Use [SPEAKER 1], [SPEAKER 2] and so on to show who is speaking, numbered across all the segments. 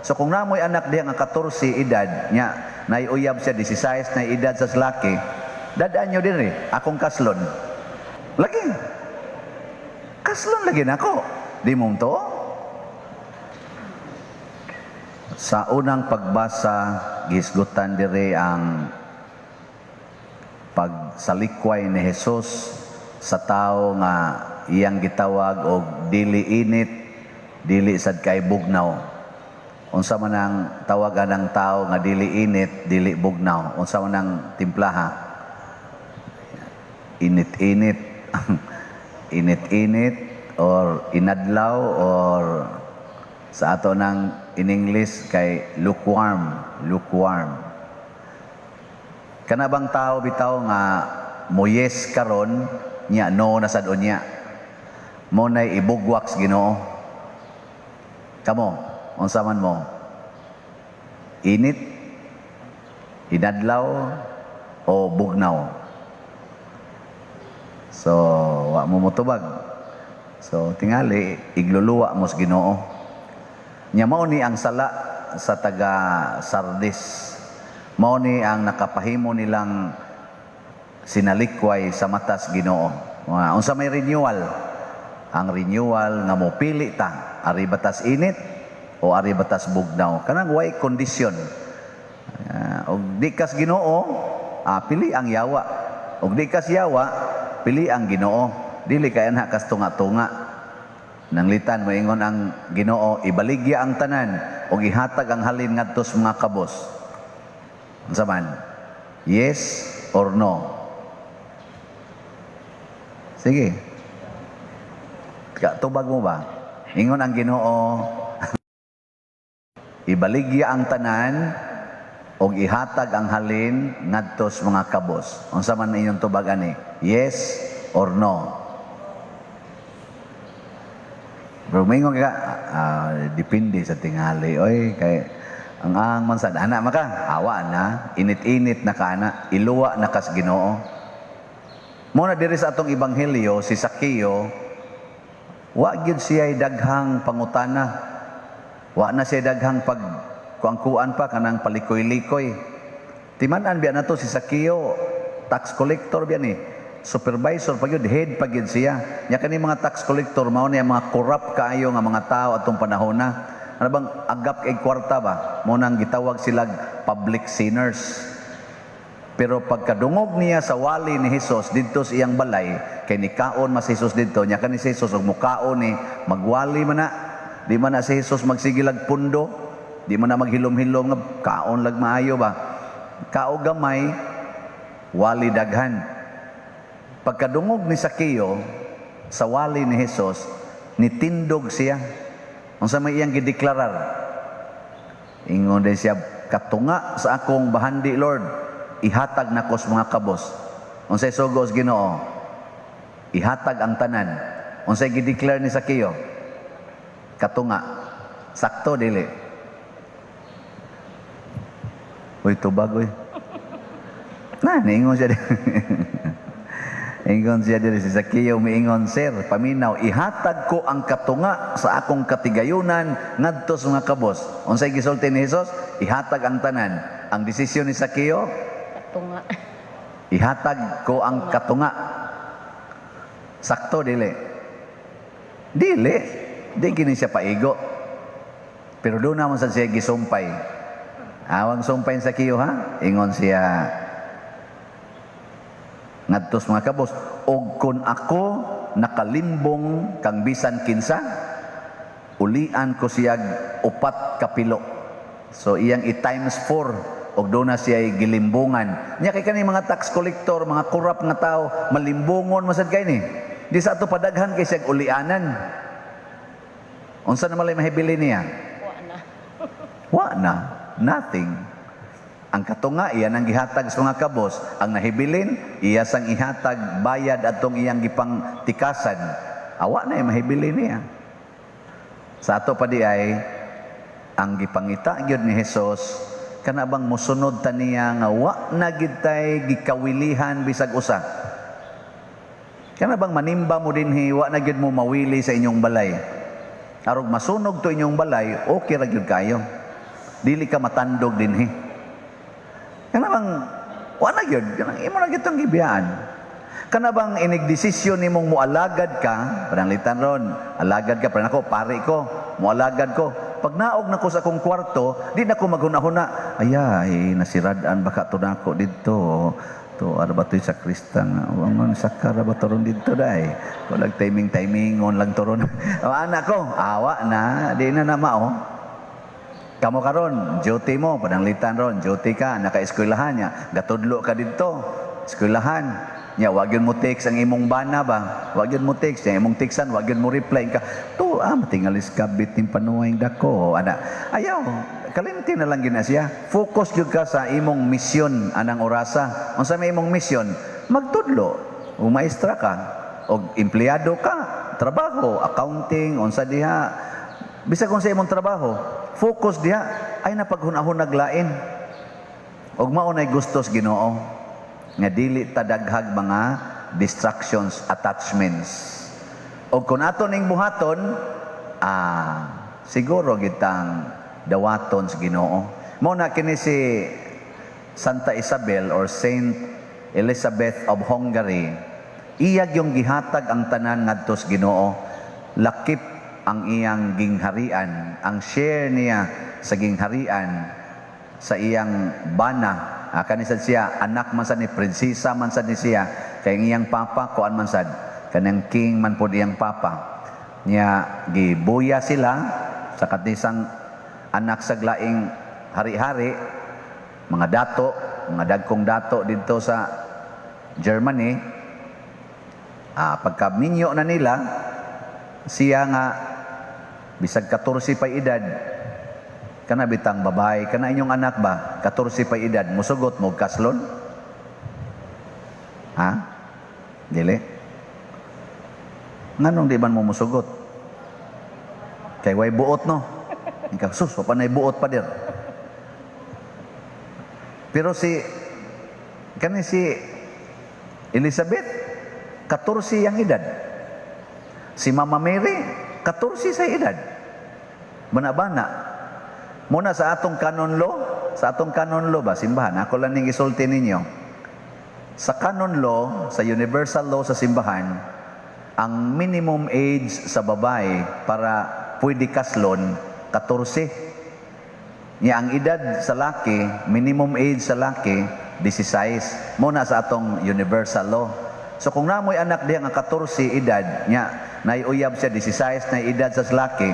[SPEAKER 1] So kung namoy anak diha nga 14 edad nya, nay uyab siya 16 na edad sa laki, dadaan nyo din eh, akong kaslon. Lagi. Kaslon lagi nako. Di mo to? Sa unang pagbasa, gisgutan dire ang pagsalikway ni Jesus sa tao nga iyang gitawag og dili init, dili sad kay bugnaw. Unsa man ang tawagan ng tao nga dili init, dili bugnaw? Unsa man ang timplaha? Init-init. Init-init or inadlaw or sa ato ng in English kay lukewarm, lukewarm. Kana bang tao bitaw nga mo yes karon nya no na sad unya. Mo nay ibugwak sa Ginoo. Kamo, unsa man mo? Init, inadlaw o bugnaw? So, wa mo motubag. So, tingali igluluwa mo sa Ginoo. Nya mao ni ang sala sa taga Sardis. Mao ni ang nakapahimo nilang sinalikway sa matas Ginoo. Mga unsa may renewal? Ang renewal nga mopili ta, ari batas init o ari batas bugnaw. Kanang way kondisyon. Og di kas Ginoo, pili ang yawa. Og di kas yawa, pili ang Ginoo. Dili kay anha kas tunga-tunga. Nanglitan moingon ang Ginoo, ibaligya ang tanan ug ihatag ang halin ngadto sa mga kabos. Unsa man? Yes or no? Sige. Tubag mo ba? Ingon ang Ginoo, ibaligya ang tanan ug ihatag ang halin ngadto sa mga kabos. Unsa man inyong tubag ani? Yes or no? Pero moingon ka, depende sa tingali. Oy, kay ang man sad ana maka, awa na, init-init na ka ana, iluwa na kas Ginoo. Mo na diri sa atong ebanghelyo si Sakeo, wa gyud siya daghang pangutana. Wa na siya daghang pag kuang-kuan pa kanang palikoy-likoy. Timan-an biya nato si Sakeo, tax collector biya ni. Supervisor pa gyud, head pa gyud siya. Nya kani mga tax collector mao ni ang mga corrupt kaayo nga mga tao atong panahon na. Ano bang agap kay kwarta ba? Mo nang gitawag sila public sinners. Pero pagkadungog niya sa wali ni Jesus didto sa iyang balay, kay nikaon mas Jesus didto, nya kani si Jesus og mukaon ni magwali man na. Di man na si Jesus magsigilag pundo, di man na maghilom-hilom nga kaon lag maayo ba. Kao gamay, wali daghan. Pagkadungog ni Sakeo sa wali ni Jesus, nitindog siya. Unsa may iyang gideklarar? Ingon din siya, "Katunga sa akong bahandi, Lord, ihatag nako sa mga kabos." Unsay sugo sa Ginoo? Ihatag ang tanan. Unsay gideclare ni Sakeo? Katunga. Sakto dili? Uy, tubag uy. Na, niingon siya. Ingon siya diri si Sakeo, miingon, "Sir, paminaw, ihatag ko ang katunga sa akong katigayunan ngadto sa mga kabos." Unsay gisulti ni Jesus? Ihatag ang tanan. Ang desisyon ni Sakeo,
[SPEAKER 2] Katunga.
[SPEAKER 1] Ihatag ko ang katunga. Sakto dili? Dili. Di gini siya paigo. Pero doon naman sa siya gisumpay. Awang sumpay sa Sakeo ha? Ingon siya ngadto sa mga kabos, "Og kun ako nakalimbong kang bisan kinsa, ulian ko siyag upat kapilo." So iyang i times 4 og doon na siya gilimbungan. Nya kay kani mga tax collector, mga corrupt nga tao, malimbungon masad kay ni. Di sa ato padaghan kay siyag ulianan. Unsa na malay mahibili niya?
[SPEAKER 2] Wa na.
[SPEAKER 1] Wa na, nothing. Ang katunga, iyan ang gihatag sa mga kabos. Ang nahibilin, iya sang ihatag bayad atong iyang gipang tikasan. Awa na mahibilin niya. Sa ato pa di ay, ang gipangita gyud ni Jesus, kana bang musunod ta niya nga wa na gid tay gikawilihan bisag usa. Kana bang manimba mo dinhi, wa na gyud mo mawili sa inyong balay. Arog masunog to inyong balay, okay ra gyud kayo. Dili ka matandog dinhi. Kana bang wala gyud, kanang imo na gyud tong gibiyaan. Kana bang inig desisyon nimong mualagad ka, pananglitan ron, alagad ka, parang ako, pari ko, mualagad ko. Pag naog na ko sa akong kwarto, di na ko maghuna-huna, "Ay, nasirad-an baka to nako didto? To, ara ba to'y sakrista nga? Wangon, sakara ba to ron didto day? Ko timing timing on lang to ron." O, anak ko, awa na, di na na mao. Kamo karon, duty mo, pananglitan ron, duty ka, naka-eskwelahan niya, gatudlo ka didto, eskwelahan. Nya, wag yun mo text ang imong bana ba? Wag yun mo text, nya imong textan, wag yun mo reply ka. To, matingalis kabit ning panuway dako. Ana, ayaw, kalimti na lang gina siya. Focus gyud ka sa imong misyon anang orasa. Unsa may imong misyon? Magtudlo. O maestra ka, o empleyado ka, trabaho, accounting, unsa diha. Bisag kung sa imong trabaho, focus diha ay napaghunahunag lain. Og mao nay gustos Ginoo nga dili tadaghag mga distractions, attachments. Og kung ato ning buhaton, siguro gitang dawaton sa Ginoo. Mao na kini si Santa Isabel or Saint Elizabeth of Hungary. Iyag yung gihatag ang tanan ngadto sa Ginoo. Lakip ang iyang gingharian, ang share niya sa gingharian sa iyang bana. Kani sad siya, anak man sad ni prinsesa man sad ni siya. Kay ang iyang papa, kuan man sad, kanang king man pod iyang papa. Nya gibuya sila sa katisang anak sa laing hari-hari, mga dato, mga dagkong dato didto sa Germany. Pagka minyo na nila, siya nga bisag 14 pa edad, kana bitang babae, kana inyong anak ba, 14 pa edad, musugot mo kaslon? Ha? Dili? Nganong di man mo musugot? Kay way buot, no? Ikaw, sus, wa pa na'y buot pa dir. Pero si, kani si Elizabeth, 14 ang edad. Si Mama Mary, 14 sa edad. Bana-bana. Muna sa atong canon law, sa atong canon law ba, simbahan, ako lang ning isulti ninyo. Sa canon law, sa universal law sa simbahan, ang minimum age sa babae para pwede kaslon, 14. Nya ang edad sa laki, minimum age sa laki, 16. Muna sa atong universal law. So kung namoy anak diha nga 14 edad, nya naiuyab siya 16 na edad sa laki,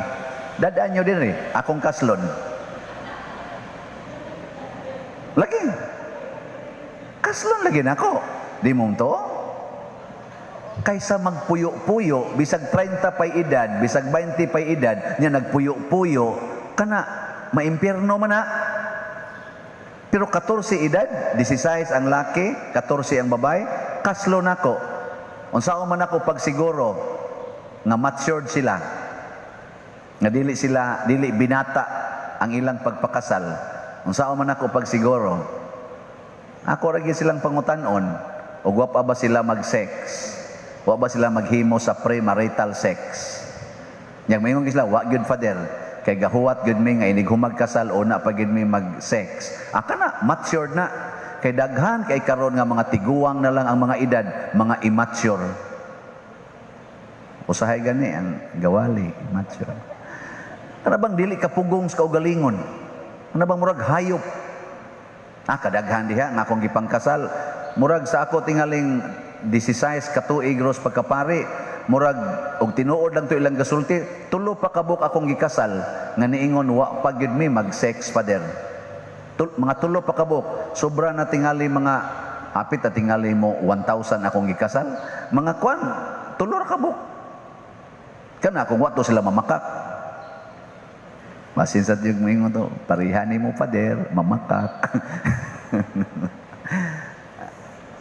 [SPEAKER 1] dadaan nyo din eh, akong kaslon. Lagi. Kaslon lagi nako. Di mo to? Kaysa magpuyo-puyo, bisag 30 pa'y edad, bisag 20 pa'y edad, nya nagpuyo-puyo, kana, maimpierno man na. Pero 14 edad, 16 ang laki, 14 ang babae, kaslo nako. Unsaon man ako pagsiguro nga matured sila, nga dili sila, dili binata ang ilang pagpakasal. Unsaon man ako pagsiguro? Ako ra gyud silang pangutan-on ug wa pa ba sila mag-sex? Wa ba sila maghimo sa premarital sex? Nya moingon sila, "Wa gyud, Father. Kay gahuwat gyud mi nga inig humagkasal una pa gyud mi mag-sex." Aka na, matured na. Kay daghan kay karon nga mga tiguang na lang ang mga edad, mga immature. Usahay gani ang gawali, immature. Kana bang dili ka pugong sa kaugalingon? Kana bang murag hayop? Kadaghan diha nga akong gipangkasal. Murag sa ako tingaling 16 katuig ros pagkapari, murag og tinuod lang to ilang gasulti, tulo pa kabuk akong gikasal nga niingon, "Wa pa gyud mi mag-sex, Father." Mga tulo pa kabuk, sobra na tingali mga hapit na tingali mo 1,000 akong gikasal. Mga kwan, tulo ra kabuk. Kana kung wa to sila mamakak. Basin sa tiyog moingon to, "Pareha nimo, Father, mamakak."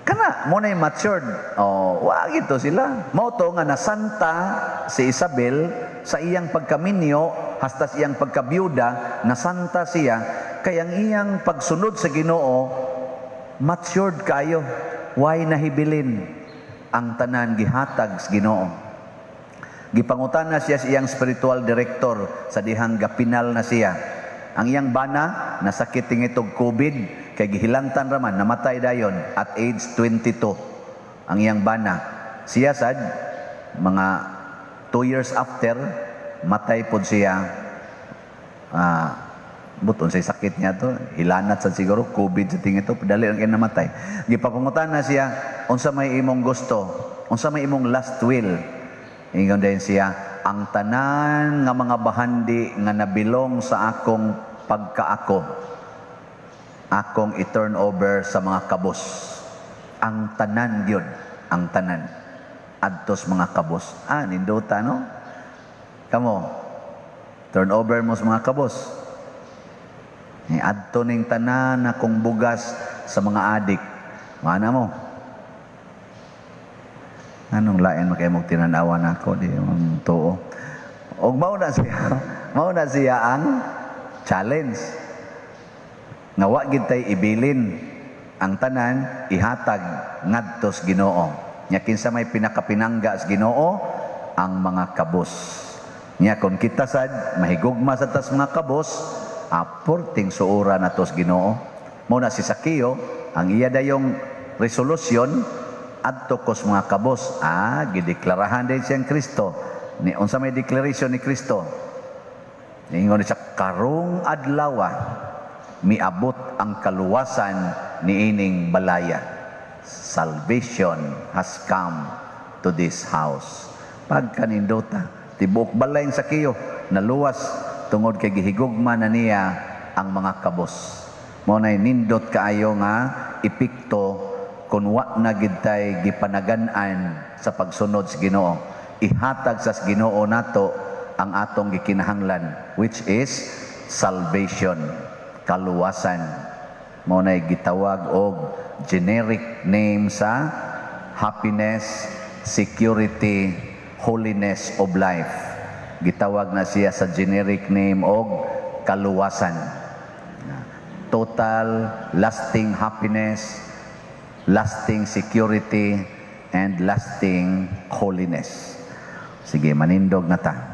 [SPEAKER 1] Kana mo na matured. Oh, wa gito sila. Mao to nga nasanta si Isabel sa iyang pagkaminyo hasta sa iyang pagkabyuda, nasanta siya kay ang iyang pagsunod sa Ginoo matured kayo. Way nahibilin, ang tanan gihatag sa Ginoo. Gipangutana siya sa iyang spiritual director sa dihang gapinal na siya. Ang iyang bana nasakit tingitog COVID kay gihilantan raman, namatay dayon at age 22 ang iyang bana. Siya sad, mga 2 years after, matay pod siya. Buton say sakit niya to, hilanat sad siguro, COVID sa tingin to, dali lang kay namatay. Gipapangutan na siya, "Unsa may imong gusto? Unsa may imong last will?" Ingon din siya, "Ang tanan nga mga bahandi nga nabilong sa akong pagkaako, akong i-turn over sa mga kabos." Ang tanan yun, ang tanan. Adtos mga kabos. Ah, nindota, no? Kamo, turn over mo sa mga kabos. Ni adto ning tanan akong bugas sa mga adik. Mana mo? Anong lain makay mong tinanawa nako di mong tuo. Og mao na siya ang challenge. Nga wa gid tay ibilin, ang tanan ihatag ngadto sa Ginoo. Nya kinsa may pinakapinangga sa Ginoo? Ang mga kabos. Nya kon kita sad mahigugma sa tas mga kabos, aporting suura nato sa Ginoo. Mao na si Sakeo, ang iya dayong resolusyon, adto kos mga kabos. Ah, gideklarahan din siyang Kristo. Ni unsa may declaration ni Kristo? Ingon siya, "Karong adlaw miabot ang kaluwasan niining balaya." Salvation has come to this house. Pagkanindota, tibuok balay sa Sakeo naluwas tungod kay gihigugma na niya ang mga kabos. Mao nay nindot kaayo nga epekto kung wa na gid tay gipanagan-an sa pagsunod sa Ginoo. Ihatag sa Ginoo nato ang atong gikinahanglan, which is salvation, kaluwasan. Mao nay gitawag og generic name sa happiness, security, holiness of life. Gitawag na siya sa generic name og kaluwasan. Total lasting happiness, lasting security, and lasting holiness. Sige, manindog na ta.